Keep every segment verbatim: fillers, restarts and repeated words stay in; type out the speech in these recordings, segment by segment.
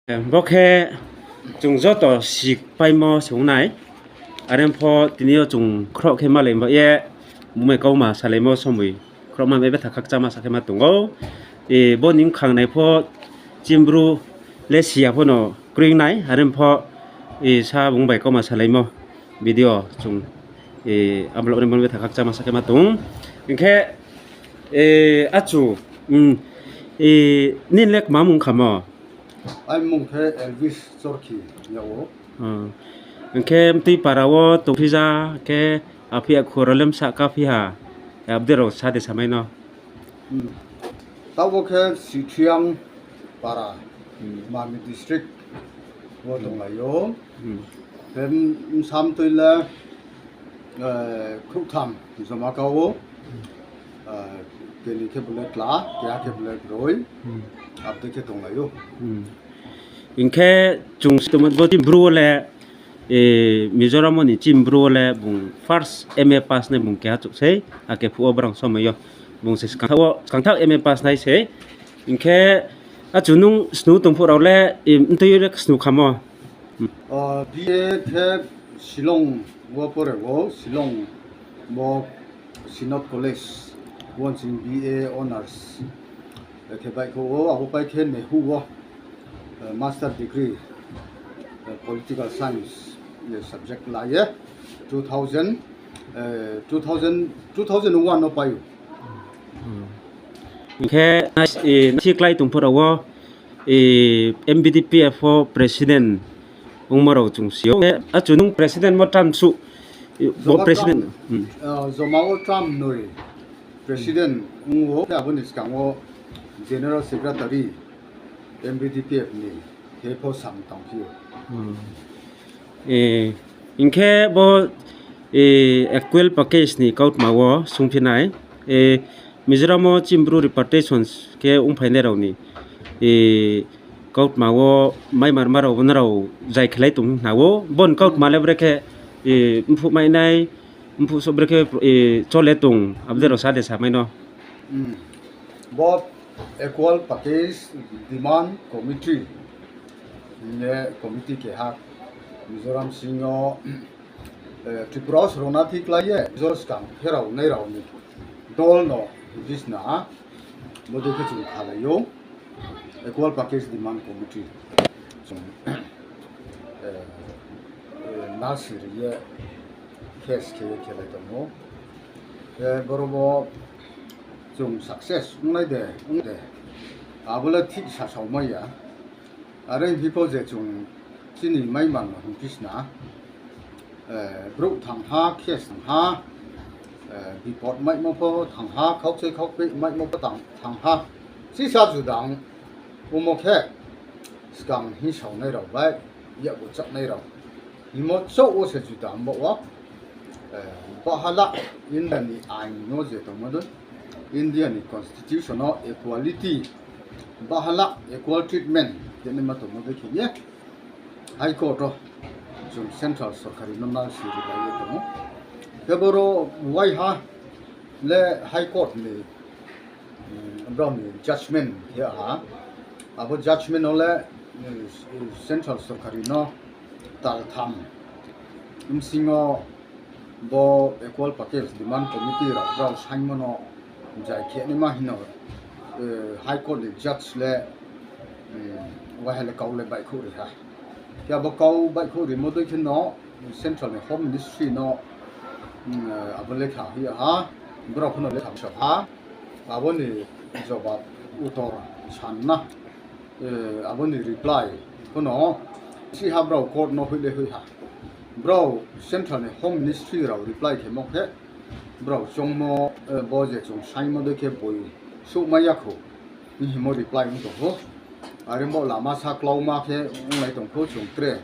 Bo khe chung joto si paimo se ong nai. Are pho tini yo chung khroh khe malai ba ye, bumai kauma salaimo somoi khrohma betha khakchangma sa khe ma tong ou. Bo ni bkhang nai pho chini Bru le si ya pho no kroi nai. Are pho sa bung bai kauma salaimo video chung upload ri mo betha khakchangma sa khe ma tong. Hing khe achu, nini le kma mung khamo? Aini mung khe Elvis Chorkhi yag ou. Hing khe mtui para wo tongphi ja khe, aphi akhu rao le bsa kaphi ha, abdei rao sa de samai no. Taoh wo khe Sithiang para, Mamit district wo tonglai ou. Khe bsa mtui le khrouhtham joma ka ou. Keni khe bo le tla, keha khe bo le broi, abdei khe tonglai ou. Hing khe chung si tongmo bo chini Bru wo le, Mizoram wo ni chini Bru wo le bung first M A pass nai bung keha chouh sei, akhe phuh wo brang somoi yo bung se skangthaoh M A pass nai sei. Hing khe achu nung snu tong phuh rao le, mtui le snu khamo? B A khe Shillong wo pore ou, Shillong wo Synod College wo sing B A honours khe baihkhouh ou, abo pai khe NEHU wo Master Degree, Political Science subject la ye two thousand, two thousand, two thousand one no pai ou. Hing khe nasi klái tong phuh rao wo, M B D P F wo president ongmo rao chung si ou. Achu nung president mo term suh, bo president? Joma wo term noi president ong ou, khe abo ni skang wo general secretary M B D P F ni khe pho sam tang phi ou. Hing khe bo equal package ni kautma wo sungphi nai, Mizoram wo chini Bru repatriation khe ongphainai rao ni kautma wo maimarma rao bo nrao zai khelai tong hing khna ou, bo ni kautma le brekhe mphuh mainai, mphuh souh brekhe chole tong, abdei rao sa de samai no. Bo Equal Package Demand Committee hing ye committee keha Mizoram sing yo Tripura wo srona thi klái ye Mizoram skang pherao nai rao ni dol no bisna bodei khe chung khalai ou. Equal Package Demand Committee chung nasi ri ye case khe ye khelai tong ou. Boro bo chung success ongnai de, ong de, abo le thik sasaomai ya. Are hing phi pho je chung chini maiman no hing phi sna, brouh thang ha, case thang ha, bipod maimo pho thang ha, khaukchai khaukpeh maimo pho thang ha. Sisa juda ong, omo khe skang hingsaonai rao bai yakgu chahnai rao hingmo chouh wo se juda ong baoh wo. Bahala India ni ain no je tongmo dei, India ni constitution no equality, bahala equal treatment denaima tongmo dei khe ye High Court wo chung central sorkari no nalsi rilai ye tong ou. Khe boro waiha le High Court ni brao ni judgment khe ha. Abo judgment no le central sorkari no taltham bsing yo bo Equal Package Demand Committee rao brao saingmo no jai khe naima hing no High Court ni judge le waiha le kau le baihkhouh ri ha. Khe abo kau baihkhouh rimo dei khe no central ni Home Ministry no abo lekha hoih ha, brao pho no lekha bsa ha, abo ni jobab utor san na, abo ni reply pho no siha brao court no hoih le hoih ha. Brao central ni Home Ministry rao reply khemo khe, brao choungmo, bo je chung saingmo dei khe boi souhmai ya khou hingmo reply ong tong ou. Are bo lama sa klauma khe onglai tong khou chung tre.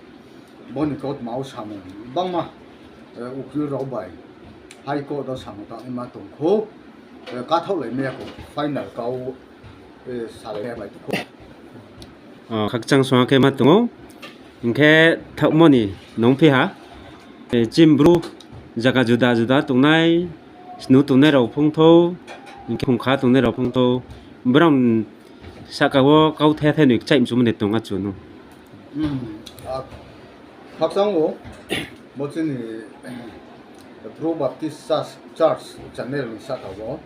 Bo ni kautma wo samung bangma ukil rao bai High Court wo samung tangnaima tong khou. Kathaohlai mai ya khou, final kau salai mai tong khou. Khakchang song khe ma tong ou. Hing khe thaohmo ni nung phi ha, chini Bru zaga juda juda tongnai, snu tongnai rao phungthou, hing khe phungkha tongnai rao phungthou, brao sahka wo kauthai thai noi kchaih mchumo ni tong achu no. Hmm, a, khakchang o, bo chini Bru Baptist Church, Church channel ni sahka wo.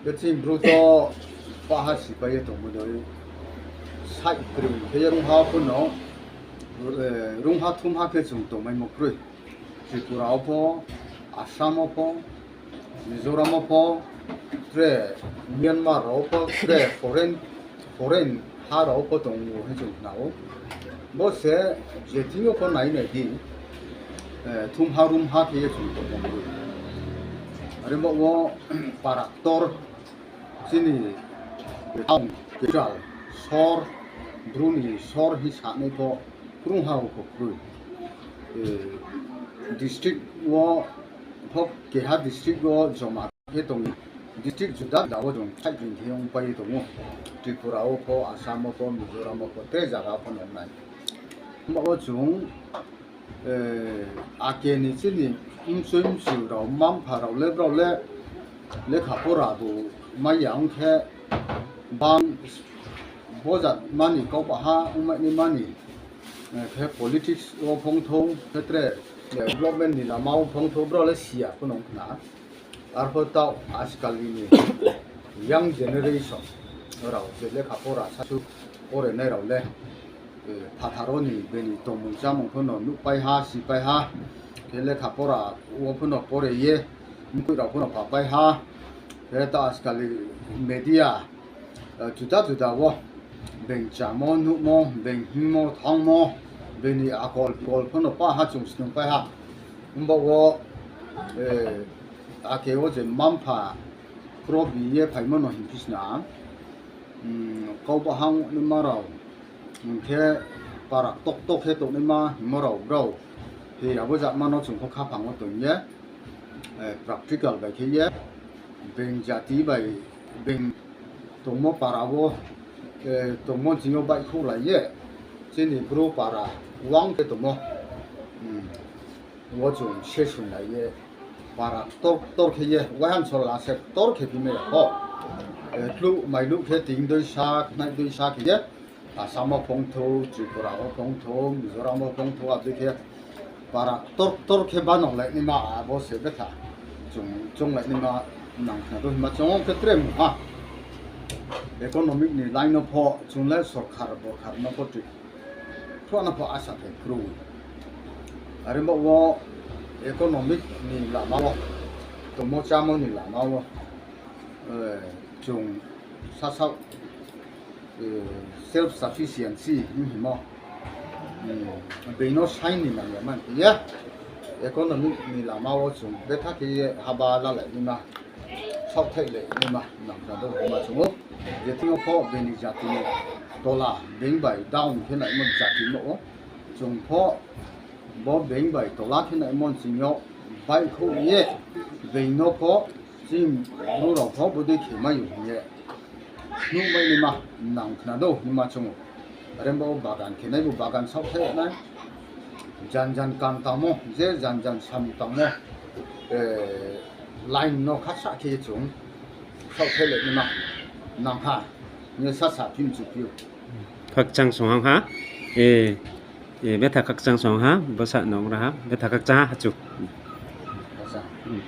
Khe chini Bru to paha sipai ye tongmo dei, side kroi khe ye rungha pho no, eh, rungha thumha khe chung tongmaimo kroi. Tripura wo pho, Assam wo pho, Mizoram wo pho, tre Myanmar rao pho, tre foreign, foreign ha rao pho tong ou hing chung khna ou. Bo se je thing yo pho nai nai di, eh, thumha rumha khe ye chung tongmo kroi. Are bo wo para ktor chini town capital sor, Bru ni sor hing sanai pho krungha wo pho kroi. Eh, district wo pho keha district wo joma khe tong, district juda juda wo chung side ring khe ongpai ye tong ou. Tripura wo pho, Assam wo pho, Mizoram wo pho, tre zaga pho no nai. Himba wo chung, eh, ake ni chini mchoi mchu rao, mma mpha rao le brao le lekha pora bu mai ya ong khe bang bojat mani kau baha ongmai ni mani, eh, khe politics wo phongthou, khe tre, eh, development ni lama wo phongthou, brao le siya pho no ong khna. Arpho taoh ajkal ni young generation rao je lekha pora sasu pore nai rao le, eh, phathar wo ni bini tongmung chámung pho no nuhpai ha, sipai ha, khe lekha pora wo pho no pore ye, mkoih rao pho no phapai ha, khe taoh ajkal ni media, eh, juda juda wo being chámo, nuhmo, being hingmo, thanngmo, bini akol bikol pho no pa ha chung snungpai ha. Himba wo, eh, ake wo je mma mpha krobi ye phaimo no hingphi sna, hmm, kau baha ongnaima rao, hing khe para ktor ktor khe tongnaima hingmo rao brao, he abo jatma no chung pho khaphang wo tong ye, eh, practical bai khe ye, being jati bai, being tongmo para wo, eh, tongmo ching yo baihkhouhlai ye, chini Bru para wang khe tongmo, hmm, wo chung sesunglai ye, para ktor ktor khe ye, waihan sola se ktor khe phi mai ya pho, eh, kluh mailuh khe ting doi sa, khnai doi sa khe ye, Assam wo phongthou, Tripura wo phongthou, Mizoram wo phongthou, abo dei khe para ktor ktor khe banonglai naima abo se betha chung chounglai naima nang khna do hima chung khe tre mungha. Economic ni line no pho chung le sorkar borkar no pho tui khruh no pho asa thai kroi. Are bo wo economic ni lama wo, tongmo chámo ni lama wo, eh, chung sasaoh, eh, self sufficiency hing himo, hmm, being no saing ni nang ya man khe ye, economic ni lama wo chung betha khe ye haba lalai naima, saohthaih lai naima nang khna do hima chung ou. Je thing yo pho being ni jati ni tola, being bai down khe naimo jati no ou, chung pho bo being bai tola khe naimo ching yo baihkhouh ye, being no pho chini Bru rao pho bodei khe mai ou hing ye nuhmai naima nang khna do hima chung ou. Are bo bagan khe nai, bo bagan saohthaih nai, jan jan kang tangmo, je jan jan samung tangmo, eh, line no khaksa khe ye chung saohthaih lai naima nang ha hing ye sasa phim chu phi ou. Khakchang song ha. E, e, betha khakchang song ha, bsa nong ra ha, betha khakchang ha chu. Acha. Hmm.